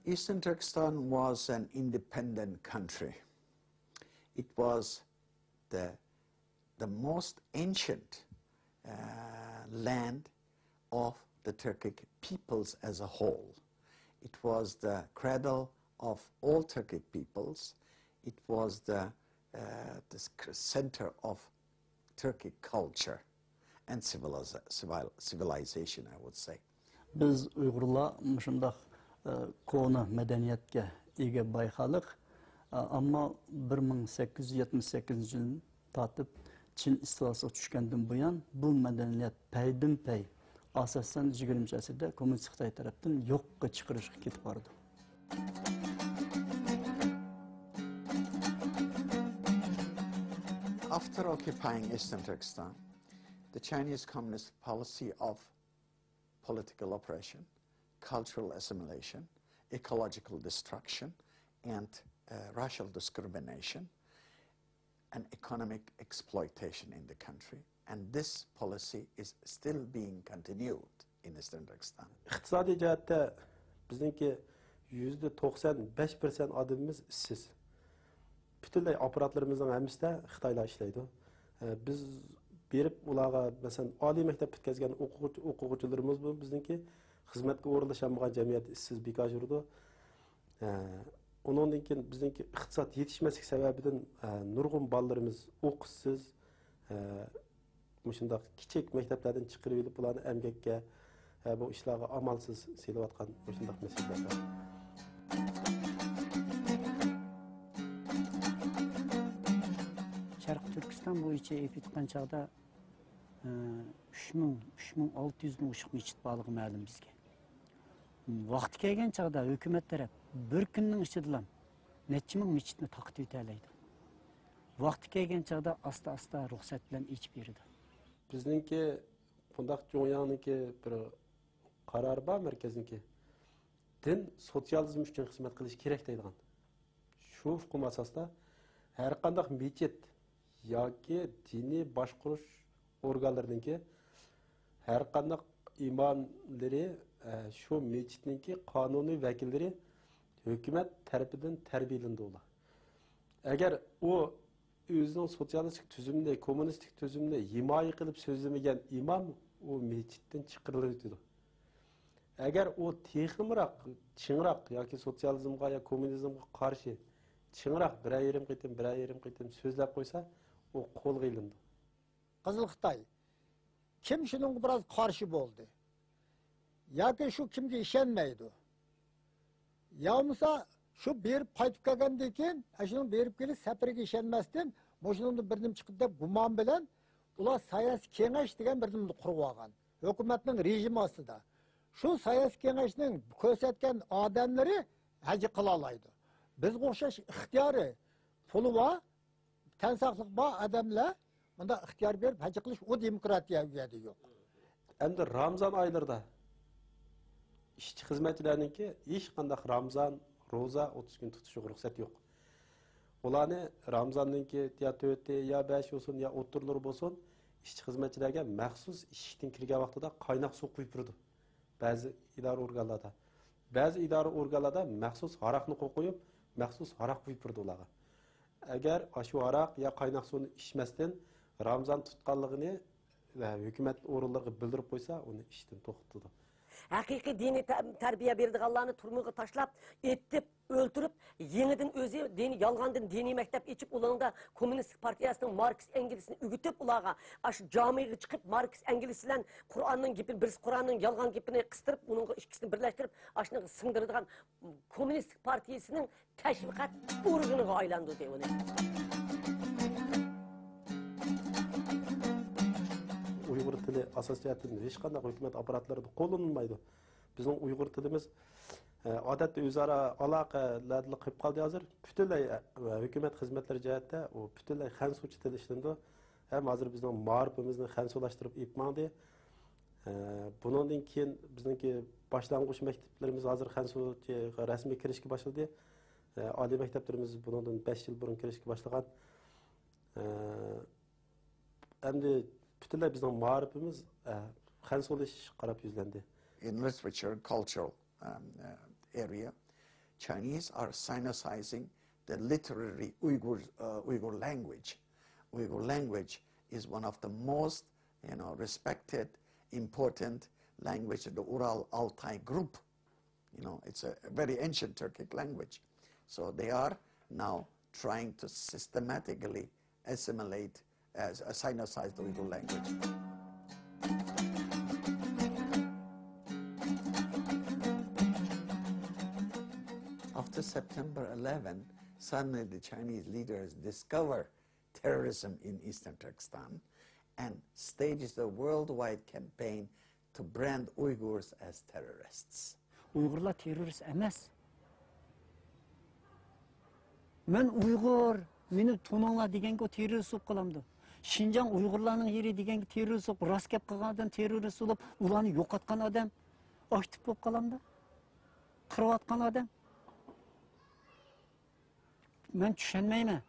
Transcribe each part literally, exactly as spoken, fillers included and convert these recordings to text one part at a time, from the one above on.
Eastern Turkestan was an independent country. It was the, the most ancient uh, land of the Turkic peoples as a whole. It was the cradle of all Turkic peoples. It was the, uh, the sc- center of Turkic culture and civiliza- civil- civilization, I would say. بىز ئۇيغۇرلار مۇشۇنداق، ئە، كونا مەدەنىيەتكە ئىگە باي خەلق. ئە، ئەمما بىر مىڭ سەككىز يۈز يەتمىش سەككىزىنچى يىلدىن تارتىپ چىن ئىستىلاسىغا چۈشكەندىن بۇيان، بۇ مەدەنىيەت پەيدىنپەي، ئاساسەن، يىگىرمىنچى ئەسىردە كوممۇنىست خىتاي تەرەپتىن يوققا چىقىرىشقا كېتىپ بارىدۇ. After occupying Eastern Turkestan, the Chinese Communist policy of political oppression, cultural assimilation, ecological destruction, and uh, racial discrimination and economic exploitation in the country. And this policy is still being continued in Eastern Turkestan. ئىقتىسادىي جەھەتتە بىزنىڭكى يۈزدە توقسان بەش پىرسەنت ئادىمىمىز ئىشسىز. پۈتۈنلەي ئاپپاراتلىرىمىزنىڭ ھەممىسىدە خىتايلار ئىشلەيدۇ. ئە، بىز بېرىپ ئۇلارغا، مەسىلەن، ئالىي مەكتەپ پۈتكەزگەن ئوقۇغۇچى، ئوقۇغۇچىلىرىمىزمۇ بىزنىڭكى خىزمەتكە ئورۇنلىشالمىغان جەمئىيەتتە ئىشسىز بىكار يۈرىدۇ. ئە، ئۇنىڭدىن كېيىن بىزنىڭكى ئىقتىساد يېتىشمەسلىك سەۋەبىدىن، ئە، نۇرغۇن بالىلىرىمىز ئوقۇشسىز، ئە، مۇشۇنداق كىچىك مەكتەپلەردىن چىقىرىۋېلىپ، بۇلارنى ئەمگەككە، ھە، بۇ ئىشلارغا ئامالسىز سېلىۋاتقان مۇشۇنداق مەسىلىلەر بار. شەرقىي تۈركىستان بويىچە ئېلىپ ئېيتقان چاغدا، ئە، ئۈچ مىڭ، ئۈچ مىڭ ئالتە يۈزدىن ئوشۇق مىچىت بارلىقى مەلۇم بىزگە. ۋاقتى كەلگەن چاغدا ھۆكۈمەت تەرەپ بىر كۈننىڭ ئىچىدىلا نەچچە مىڭ مىچىتنى تاقىتىۋېتەلەيدۇ. ۋاقتى كەلگەن چاغدا ئاستا-ئاستا رۇخسەت بىلەن ئېچىپ بېرىدۇ. بىزنىڭكى بۇنداق جۇڭياڭنىڭكى بىر قارارى بار، مەركەزنىڭكى. دىن سوتسىيالىزم ئۈچۈن خىزمەت قىلىشى كېرەك دەيدىغان. شۇ ئۇقۇم ئاساسىدا ھەر قانداق مىچىت ياكى دىنىي باشقۇرۇش ئورگانلىرىنىڭكى ھەر قانداق ئىماملىرى، ئە، شۇ مىچىتنىڭكى قانۇنىي ۋەكىللىرى ھۆكۈمەت تەرىپىدىن تەربىيەلىنىدۇ ئۇلار. ئەگەر ئۇ ئۆزىنىڭ سوتسىيالىستىك تۈزۈمنى، كوممۇنىستىك تۈزۈمنى ھىمايە قىلىپ سۆزلىمىگەن ئىمام ئۇ مىچىتتىن چىقىرىلىۋېتىدۇ. ئەگەر ئۇ تېخىمۇراق، چىڭراق ياكى سوتسىيالىزمغا يا كوممۇنىزمغا قارشى چىڭراق بىرەر يېرىم قېتىم، بىرەر يېرىم قېتىم سۆزلەپ قويسا، ئۇ قولغا ئېلىنىدۇ. قىزىل خىتاي. كىم شۇنىڭغا بىراز قارشى بولدى؟ ياكى شۇ كىمگە ئىشەنمەيدۇ؟ يا بولمىسا شۇ بېرىپ قايتىپ كەلگەندىن كېيىن، ئە، شۇنىڭ بېرىپ كېلىش سەپىرىگە ئىشەنمەستىن، مۇشۇنىڭدىن بىر نېمە چىقىدۇ دەپ گۇمان بىلەن ئۇلار ساياسىي كېڭەش دېگەن بىر نېمىنى قۇرۇپ ئالغان. ھۆكۈمەتنىڭ رېژىمى ئاستىدا. شۇ ساياسىي كېڭەشنىڭ كۆرسەتكەن ئادەملىرى ھەج قىلالايدۇ. بىزگە ئوخشاش ئىختىيارى، پۇلى بار، تەن ساقلىقى بار ئادەملەر مۇنداق ئىختىيار بېرىپ ھەج قىلىش، ئۇ دېموكراتىيە ئۇ يەردە يوق. ئەمدى رامزان ئايلىرىدا ئىشچى خىزمەتچىلەرنىڭكى ھېچقانداق رامزان، روزا ئوتتۇز كۈن تۇتۇشىغا رۇخسەت يوق. ئۇلارنى رامزاننىڭكى يا تۆتى، يا بەشى بولسۇن، يا ئوتتۇرىلىرى بولسۇن، ئىشچى خىزمەتچىلەرگە مەخسۇس ئىشىكتىن كىرگەن ۋاقتىدا قايناق سۇ قۇيۇپ بېرىدۇ. بەزى ئىدارە ئورگانلاردا، بەزى ئىدارە ئورگانلاردا مەخسۇس ھاراقنى قويۇپ، مەخسۇس ھاراق قۇيۇپ بېرىدۇ ئۇلارغا. ئەگەر ئاشۇ ھاراق يا قايناق سۇنى ئىچمەستىن رامزان تۇتقانلىقىنى ۋە ھۆكۈمەت ئورۇنلىرىغا بىلدۈرۈپ قويسا، ئۇنى ئىشتىن توختىتىدۇ. ھەقىقىي دىنىي تە-، تەربىيە بېرىدىغانلارنى تۈرمىگە تاشلاپ، ئېتىپ، ئۆلتۈرۈپ، يېڭىدىن ئۆزى دىنىي، يالغاندىن دىنىي مەكتەپ ئېچىپ، ئۇنىڭدا كوممۇنىستىك پارتىيەسىنىڭ ماركس ئەنگېلسىنى ئۆگىتىپ، ئۇلارغا ئاشۇ جامىغا چىقىپ، ماركس ئەنگېلس بىلەن قۇرئاننىڭ گېپىنى، بىرسى قۇرئاننىڭ يالغان گېپىنى قىستۇرۇپ، ئۇنىڭغا ئىككىسىنى بىرلەشتۈرۈپ، ئاشۇنىڭغا سىڭدۈرىدىغان كوممۇنىستىك پارتىيىسىنىڭ تەشۋىقات ئورگىنىغا ئايلاندۇردى ئۇنى. ئۇيغۇر تىلى ئاساسىي جەھەتتىن ھېچقانداق ھۆكۈمەت ئاپپاراتلىرىدا قوللىنىلمايدۇ. بىزنىڭ ئۇيغۇر تىلىمىز، ئە، ئادەتتە ئۆزئارا ئالاقىلەردىلا قېلىپ قالدى ھازىر. پۈتۈنلەي، ئە، ھۆكۈمەت خىزمەتلىرى جەھەتتە ئۇ پۈتۈنلەي خەنزۇچە تىل ئىشلىنىدۇ. ھەم ھازىر بىزنىڭ مائارىپىمىزنى خەنزۇلاشتۇرۇپ ئېلىپ ماڭدى. ئە، بۇنىڭدىن كېيىن بىزنىڭكى باشلانغۇچ مەكتەپلىرىمىز ھازىر خەنزۇچە رەسمىي كىرىشكە باشلىدى. ئە، ئالىي مەكتەپلىرىمىز بۇنىڭدىن بەش يىل بۇرۇن كىرىشكە باشلىغان. ئە، ئەمدى پۈتۈنلەي بىزنىڭ مائارىپىمىز، ئە، خەنزۇلىشىشقا قاراپ يۈزلەندى. In literature and cultural, um, uh, area, Chinese are Sinicizing the literary Uyghur, uh, Uyghur language. Uyghur language is one of the most, you know, respected, important language of the Ural Altai group. You know, it's a very ancient Turkic language. So they are now trying to systematically assimilate, uh, Sinicize the Uyghur language. After September eleven, suddenly the Chinese leaders discover terrorism in Eastern Turkestan and stages a worldwide campaign to brand Uyghurs as terrorists. ئۇيغۇرلار تېررورىست ئەمەس. مەن ئۇيغۇر، مېنى تونۇڭلار دېگەنگە ئۇ تېررورىست بولۇپ قالامدۇ؟ شىنجاڭ ئۇيغۇرلارنىڭ يېرى دېگەنگە تېررورىست بولۇپ، راست گەپ قىلغان ئادەم تېررورىست بولۇپ، ئۇلارنى يوقاتقان ئادەم ئاكتىپ بولۇپ قالامدۇ؟ قىرىۋاتقان ئادەم. مەن چۈشەنمەيمەن.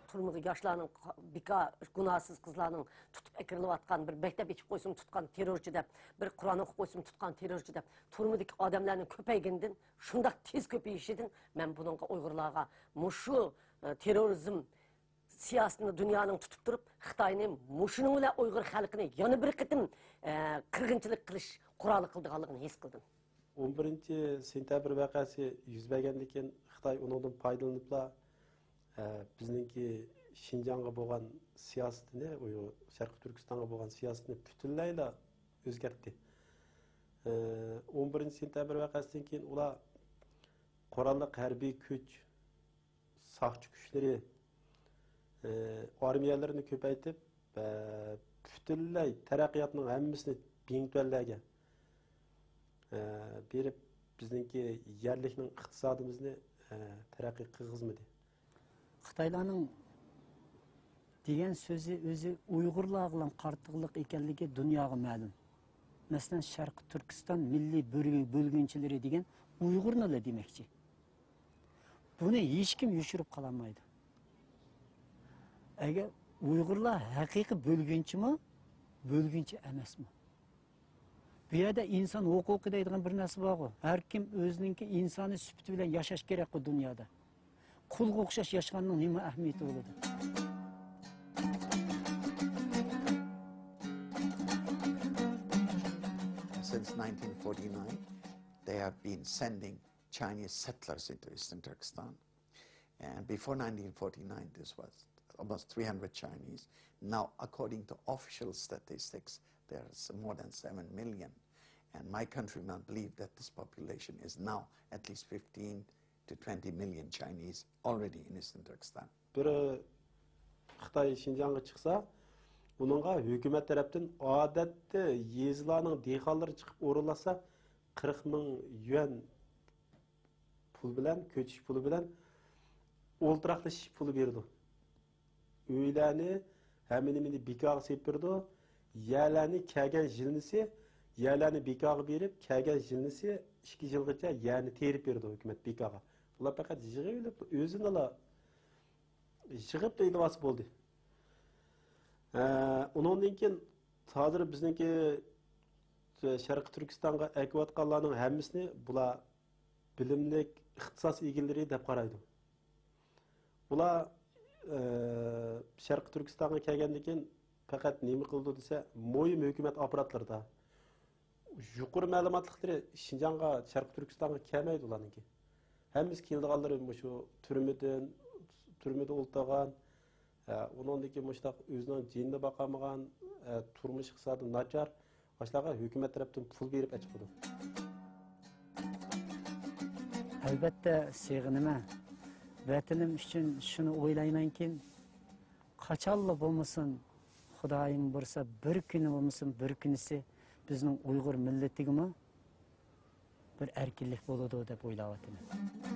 تۈرمىگە ياشلارنىڭ، بىكار گۇناھسىز قىزلارنىڭ تۇتۇپ ئەكىرىلىۋاتقان، بىر مەكتەپ ئېچىپ قويسىمۇ تۇتقان تېررورچى دەپ، بىر قۇرئان ئوقۇپ قويسىمۇ تۇتقان تېررورچى دەپ، تۈرمىدىكى ئادەملەرنىڭ كۆپەيگىنىدىن، شۇنداق تېز كۆپىيىشىدىن مەن بۇنىڭغا ئۇيغۇرلارغا مۇشۇ، ئە، تېررورىزم سىياسىتىنى دۇنيانىڭ تۇتۇپ تۇرۇپ، خىتاينى مۇشۇنىڭ بىلەن ئۇيغۇر خەلقىنى يەنە بىر قېتىم، ئە، قىرغىنچىلىق قىلىش قورالى قىلىدىغانلىقىنى ھېس قىلدىم. ئون بىرىنچى سېنتەبىر ۋەقەسى يۈز بەرگەندىن كېيىن، خىتاي ئۇنىڭدىن پايدىلىنىپلا، ئە، بىزنىڭكى شىنجاڭغا بولغان سىياسىتىنى، ئۇيغۇر، شەرقىي تۈركىستانغا بولغان سىياسىتىنى پۈتۈنلەيلا ئۆزگەرتتى. ئە، ئون بىرىنچى سېنتەبىر ۋەقەسىدىن كېيىن ئۇلار قوراللىق ھەربىي كۈچ، ساقچى كۈچلىرى، ئى، ئارمىيەلىرىنى كۆپەيتىپ، ئە، پۈتۈنلەي تەرەققىياتنىڭ ھەممىسىنى بىڭتۈەنلەرگە، ئە، بېرىپ، بىزنىڭكى يەرلىكنىڭ ئىقتىسادىمىزنى، ئە، تەرەققىي قىلغۇزمىدى. خىتايلارنىڭ دېگەن سۆزى ئۆزى ئۇيغۇرلارغىلا قارىتىلغانلىق ئىكەنلىكى دۇنياغا مەلۇم. مەسىلەن، شەرقىي تۈركىستان مىللىي بۆلگۈ-، بۆلگۈنچىلىرى دېگەن ئۇيغۇرنىلا دېمەكچى. بۇنى ھېچكىم يوشۇرۇپ قالالمايدۇ. ئەگەر ئۇيغۇرلار ھەقىقىي بۆلگۈنچىمۇ، بۆلگۈنچى ئەمەسمۇ؟ بۇ يەردە ئىنسان ھوقۇقى دەيدىغان بىر نەرسە بارغۇ. ھەر كىم ئۆزىنىڭكى ئىنسانىي سۈپىتى بىلەن ياشاش كېرەكقۇ دۇنيادا. قۇلغا ئوخشاش ياشىغاننىڭ نېمە ئەھمىيىتى بولىدۇ؟ Since nineteen forty-nine, they have been sending Chinese settlers into Eastern Turkestan. And before nineteen forty-nine, this was almost three hundred Chinese. Now, according to official statistics, there's more than seven million. And my countrymen believe that this population is now at least fifteen to twenty million Chinese already in Eastern Turkestan. بىر خىتاي شىنجاڭغا چىقسا، ئۇنىڭغا ھۆكۈمەت تەرەپتىن ئادەتتە يېزىلارنىڭ دېھقانلىرى چىقىپ ئورۇنلاشسا، قىرىق مىڭ يۈەن پۇل بىلەن، كۆچۈش پۇلى بىلەن ئولتۇراقلىشىش پۇلى بېرىدۇ. ئۆيلەرنى، ھەممە نېمىنى بىكارغا سېلىپ بېرىدۇ. يەرلەرنى كەلگەن يىلنىسى، يەرلەرنى بىكارغا بېرىپ، كەلگەن يىلنىسى ئىككى يىلغىچە يەرنى تېرىپ بېرىدۇ ھۆكۈمەت بىكارغا. بۇلار پەقەت يىغىۋېلىپ، ئۆزىنىلا يىغىپ ئېلىۋالسا بولدى. ھە، ئۇنىڭدىن كېيىن ھازىر بىزنىڭكى شەرقىي تۈركىستانغا ئەكىۋاتقانلارنىڭ ھەممىسىنى بۇلار بىلىملىك ئىختىساس ئىگىلىرى دەپ قارايدۇ. ئۇلار، ئە، شەرقىي تۈركىستانغا كەلگەندىن كېيىن پەقەت نېمە قىلىدۇ دېسە، مۇھىم ھۆكۈمەت ئاپپاراتلىرىدا يۇقىرى مەلۇماتلىقلىرى شىنجاڭغا، شەرقىي تۈركىستانغا كەلمەيدۇ ئۇلارنىڭكى. ھەممىسى كېلىدىغانلىرى مۇشۇ تۈرمىدىن، تۈرمىدە ئولتۇرغان، ئە، ئۇنىڭدىن كېيىن مۇشۇنداق ئۆزىنىڭ جېنىنى باقالمىغان، ئە، تۇرمۇش ئىقتىسادى ناچار، ئاشۇلارغا ھۆكۈمەت تەرەپتىن پۇل بېرىپ ئەچىقىدۇ. ئەلۋەتتە سېغىنىمەن. ۋەتىنىم ئۈچۈن شۇنى ئويلايمەنكىن، قاچانلا بولمىسۇن، خۇدايىم بۇيرۇسا بىر كۈنى بولمىسۇن، بىر كۈنىسى بىزنىڭ ئۇيغۇر مىللىتىگىمۇ بىر ئەركىنلىك بولىدۇ دەپ ئويلاۋاتىمەن.